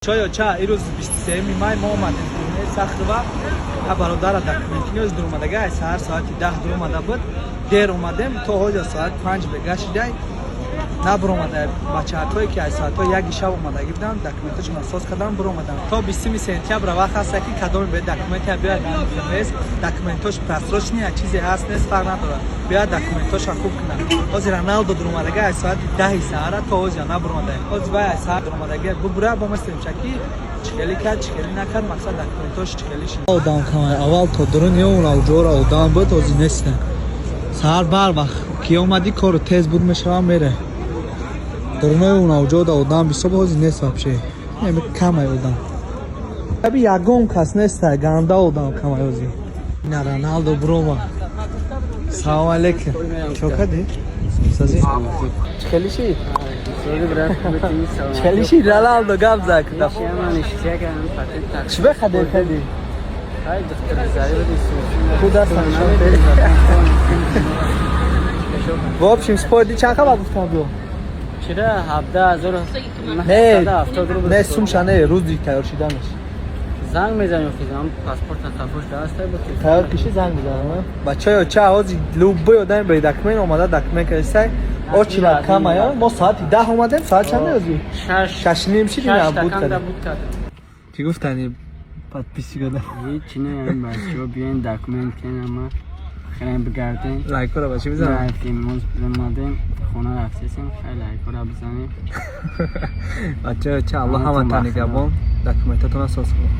Чойо ча, ирӯз 23 май мо омадем Турне Сахрова. Я бародара документ и ниёз дуромадага, ай саҳар соати 10 дуромада буд. Дер омадем, то ҳозир соат 5 бега шидай. Набуромада. Бачаҳакое, ки аз соатҳои 1 шаб омадагӣ буданд, документашонро соз кардан, буромаданд. То 20 сентябр вақт ҳаста, ки кадоме бе документе биёяд МФМС, документош просроченный я чизе ҳаст, нест, фарқ надорад, биёяд, документоша хуб кунад. Ҳозир Роналдо дуромадага аз соати 10 саҳара, то ҳозир набуромада. Ҳозир вай аз саҳар дуромадага бубура, бо местемша, ки чӣ хеле кард, чӣ хеле накард, мақсад, документош чӣ хеле шид. Одам камай, аввал то дурун ёуна ҷора одам буд, ҳозир неста. Саҳар бар вақт ки омадӣ, кору тез буд, мешавам, мере. Дурунои унаҷода одам бисёр, ҳозир нест вообще. Эми камай одам. Аби ягон кас неста, ганда одам камай ҳозир. Ина Роналдо бурома. Салом алейкум. Чо кардӣ? Сази? Чӣ хеле шид? Чӣ хеле шид, Роналдо, гап зад. Чӣ бехадер кардӣ? Худ астам. В общем, спорди, чанд хабар гуфтам, биё. Чира, 17 970 Не, рубл. не, сумша не, рӯзи тайёр шиданаш. Занг мезанем, хизам паспорта қафош даста бо. Тайёр киши, занг мезанам. Бачаё ча, ҳозир любой одами бе документ омада, документ кардисай. Очила камая. Мо соати 10 омадем, соат чанде ҳозир? 6. 6:30 шид, ина буд кардем. кардем. Буд кардем. Чӣ гуфтани подписчик ода? Ҳеч не, бачаҳо, биёен, документ кунем, ама хеле бигардем. Лайкора ба чӣ бизанам? Рафтем, омадем, хона рафтесем, хеле лайкора бизанем. Бачаё ча, Аллоҳ Ҳаматон ҳаматон бахт. нигаҳбон, документатонро соз кунед.